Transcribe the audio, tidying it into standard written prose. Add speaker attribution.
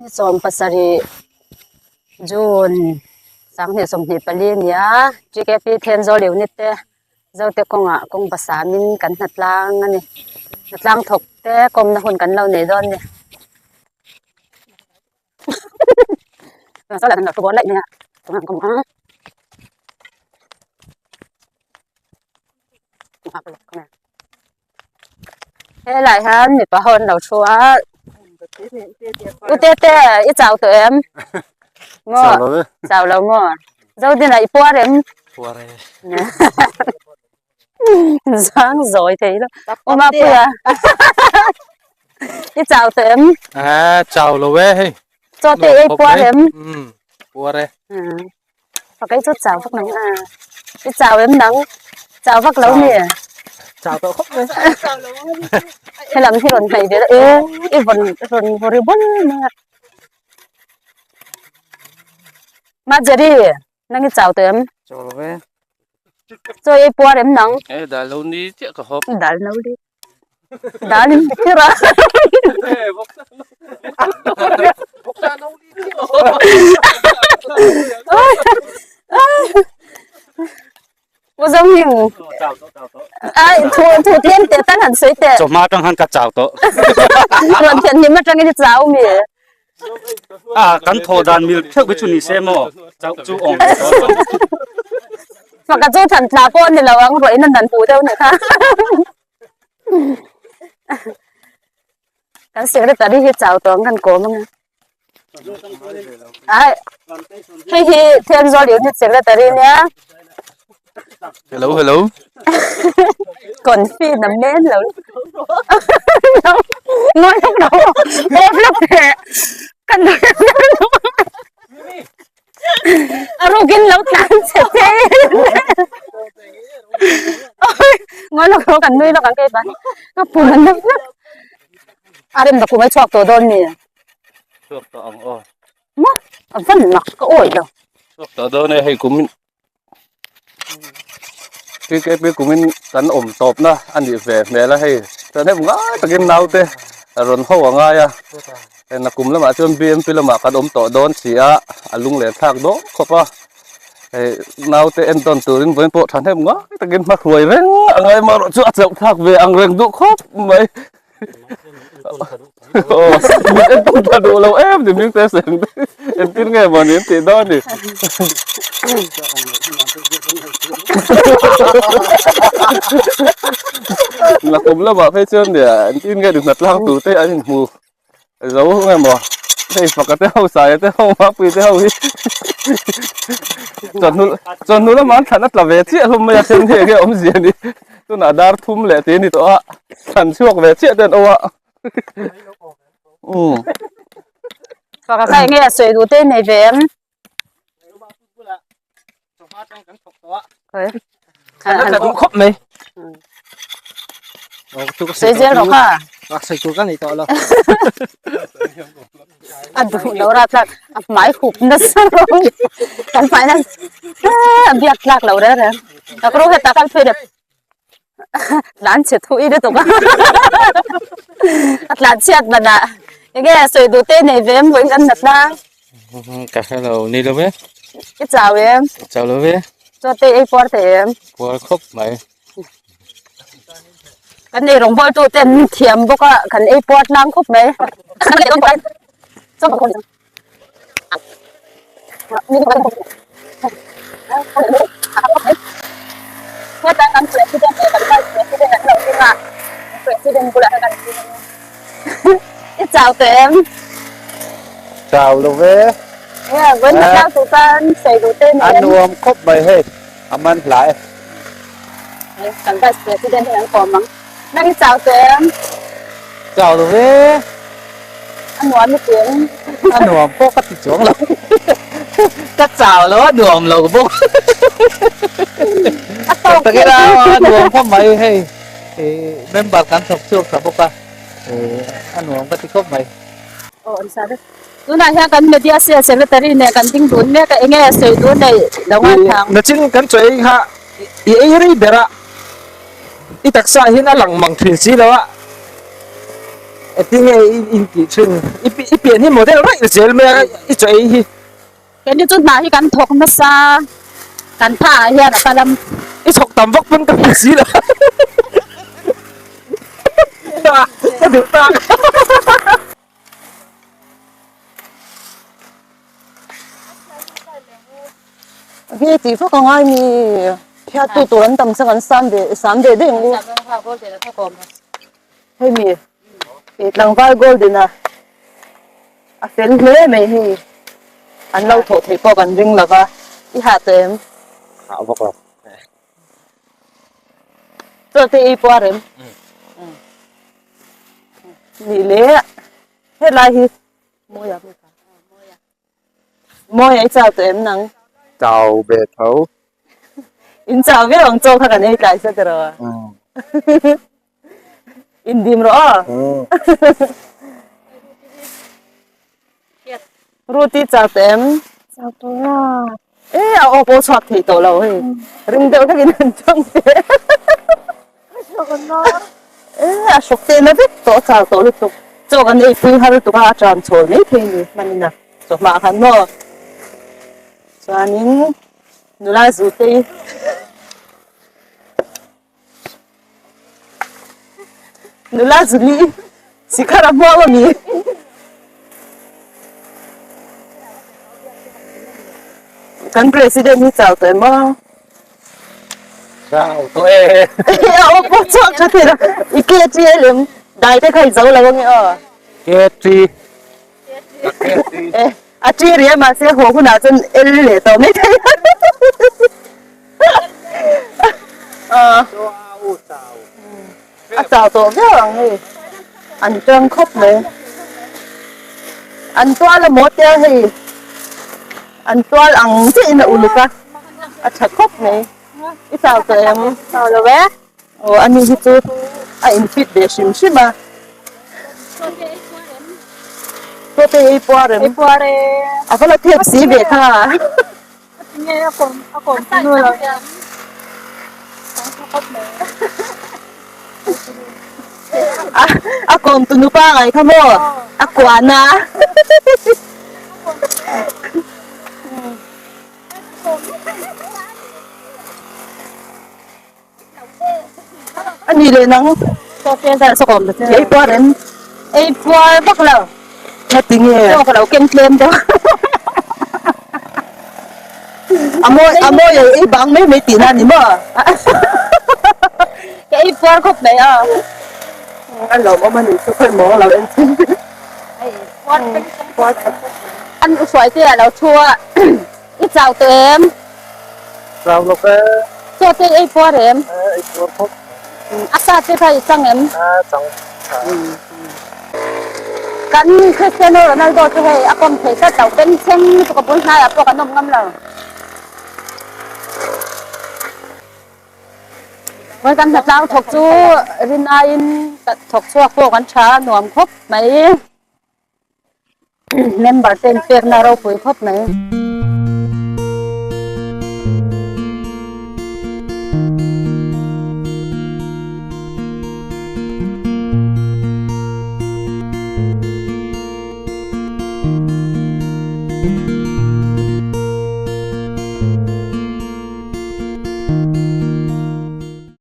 Speaker 1: Ni 17 June 2024 a ni a, TKP Thenzawl unit te Zote kawngah kawng basamin kan hnatlang a ni. Hnatlang thawk te kawmna hun kan lo nei dawn a ni. Helai hian mipa ho an lo thu a u tete i chau tawh em maw chau lo maw zodina i puar em
Speaker 2: puar e
Speaker 1: zang zawi thei lo u mapuia i chau tawh em
Speaker 2: a chau lo e hei
Speaker 1: chaw te ei puar em
Speaker 2: puar e
Speaker 1: Pakei chu chau vak nang a. I chau em nang? Chau vak lo mi?
Speaker 2: Chau tawh khawp mai.
Speaker 1: Helam hi rawn hnaih ve e i vawn rawn vaw ri bul mai a. Ma Jerry, nang i chau tawh em?
Speaker 2: Chau lo ve.
Speaker 1: Chaw ei puar em nang?
Speaker 2: E dal lo ni chiah ka hawp.
Speaker 1: Dal no li. Dal in ti ra. U Zong Hing. Ai thu thu tlem te tan han soi te.
Speaker 2: Chawhma atang han ka chau tawh.
Speaker 1: Rawn thian hlim atangin i chau mi.
Speaker 2: A kan thaw dan mil theuh hi chu ni se maw chauh chu awm ve dawn lo.
Speaker 1: Faka chu than tla pawh a ni lo ang ruahin a nan huh deuh nih kha. Kan secretary hi chau tawh ang kan kawm ang a. Ai hei hi Thenzawl unit secretary nia.
Speaker 2: Hello hello.
Speaker 1: Confi na men lo. Ngoi lok lo. Off lok te. Kan Arukin lo tlan che che. Ngoi lok lo kan nui lok ang kei ban. Ka pum an nak nak. Arem da kumai chuak to don mi.
Speaker 2: Chuak to ang o.
Speaker 1: Ma, a van nak ka oi lo.
Speaker 2: Chuak to don e hei kumin TKP kumin kan awm tawpna a nih ve hmel a hei chuan hei ngai takin naute a rawn ho a ngai a hei nakum lamah chuan BMP lamah kan awm tawh dawn si a a lunglen thlak dawn khawp a hei naute en tawn turin vawiin pawh thahnem ngai takin hma hruai reng a ngai amaherawh chu a chauh thlak ve ang reng duh khawp mai. Aw min en tawn tha duh lo em ni hming te seng te entir nge maw ni an tih dawn ni. Nakum lamah phei chuan nia entir nge ni hnatlang tur te an inhmu zo nge maw hei faka te ho saia te ho mapui te ho hi chawhnu chawhnu lamah an thlan a tla ve chiah hlawm mai a then hi enge awmzia ni. Tunah dar thum leh tih a ni tawh a, thlan chhuak ve chiah te an awm a. Umm.
Speaker 1: Faka kha enge a sawi duh te nei ve em?
Speaker 2: Kan duh khawp mai.
Speaker 1: Sawi zel rawh kha.
Speaker 2: Sawi tur ka nei tawh lo.
Speaker 1: A duh lo ra tlak a hmai hup nasa ro kan hmai na a biak tlak lo reng reng ka ro heta kan phei tlan chhe thui lutuk a a tlan chhiat manah enge sawi duh te nei ve em vawiin kan nat na
Speaker 2: ka hre lo ni lo ve
Speaker 1: i chau em
Speaker 2: chau lo ve
Speaker 1: chaw te ei puar thei em
Speaker 2: puar khawp mai
Speaker 1: Kan ei rawngbawl tu te an thiam bawk a, kan ei puar tlang khawp mai. Heta kan president leh kan vice president an lo ding a, president bulah hian an ding a ni. I chau tawh em?
Speaker 2: Chau lo ve.
Speaker 1: Nge, vawiin hna tlang tur khan sawi duh te ni em?
Speaker 2: A nuam khawp mai hei, a man hla e.
Speaker 1: Kan vice president hi an kawm ang. Nang i chau tawh em?
Speaker 2: Chau lo ve.
Speaker 1: A nuam i ti em?
Speaker 2: A nuam pawh ka ti chuang lo. Ka chau lo a nuam lo bawk.
Speaker 1: A tawk
Speaker 2: Tak ila a nuam khawp mai hei member kan thawk chhuak tha bawk a a nuam ka ti khawp mai.
Speaker 1: Aw an sa vek. Tunah hian kan media cell secretary nen kan ding dun mek a enge sawi dun nei lo ngaithla ang.
Speaker 3: Nachin kan chaw ei kha i ei rei ber a, i taksa hian a lang mang thin si lo a. Engtin nge i intih thin? I pian hi model raih zel mai a i chaw ei hi.
Speaker 1: Keini chu hna hi kan thawk nasa, kan tha ah hian a kal a.
Speaker 3: I thawk tam vak pawn ka hmu si lo. Ka duh tak.
Speaker 1: Nge tih vak a ngai mi phiat tu tur an tam chang an sam ve sam ve daih ang u. Hei mi ih tlangval golden a a fel hle mai hei an lo thawh theih pawh kan ring lova i hah tawh em?
Speaker 3: Hah vak lo.
Speaker 1: Chaw te ei pawh a rem. Nih leh helai hi mawi a mawi a i chau tawh em nang?
Speaker 3: Chau ve tho.
Speaker 1: In chau viau ang chaw kha kan ei tlai sa tiraw a. In dim rawh aw. Ruti chau tawh em?
Speaker 4: Chau tawh a.
Speaker 1: E a aw pawh chhuak thei tawh lo hei. Ring deuh takin an chang teh. E a hrawk teh na vek tawh a chau tawh lutuk. Chaw kan ei pui har lutuk a a tram chhawl mai thei ni hman ina chawhmah khan maw. Chuanin nula Zutei Nula Zuli sikhar a hmuam ami? Kan president hi chau tawh em aw?
Speaker 3: Chau tawh e.
Speaker 1: A aw pawh chhuak tha thei lo. I ke chi e lem dai te kha i zo lo ange aw.
Speaker 3: Ke chi.
Speaker 1: E a chi ri a mahse haw hunah chuan el leh tawh mai thei. A chau tawh viau ang hei an tang khawp mai an tual a maw tia hei an tual ang chiah in a uluk a a tha khawp mai i chau tawh em chau lo e aw ani hi chu a in fit ve hrim hrim a chaw te ei puar em a va la thep si ve kha. A kawm tu nupa ngai kha maw a kuan a. A ni leh nang ei puar em? Ei puar vak lo. Heti nge? Chaw ka lo keng tlem deuh. A mawi a mawi ei ei bang mai mai tihna a ni maw? Ka ei puar khawp mai a. A lawmawm a nih chu khawi maw lo en chin. An u hruai te a lo thu a. I chau tawh em?
Speaker 3: Chau lo e.
Speaker 1: Chaw te ei puar em?
Speaker 3: Ei puar khawp.
Speaker 1: A sa te kha i chang em?
Speaker 3: A chang.
Speaker 1: Kan Cristiano Ronaldo chu hei a kawm thei tlat lo, bengchheng lutuk a bul hnaiah pawh kan awm ngam lo. Vawi kan hnatlang thawk chu rin aiin thawk chhuak pawh kan tha a nuam khawp mai. Member te inpekna ropui khawp mai.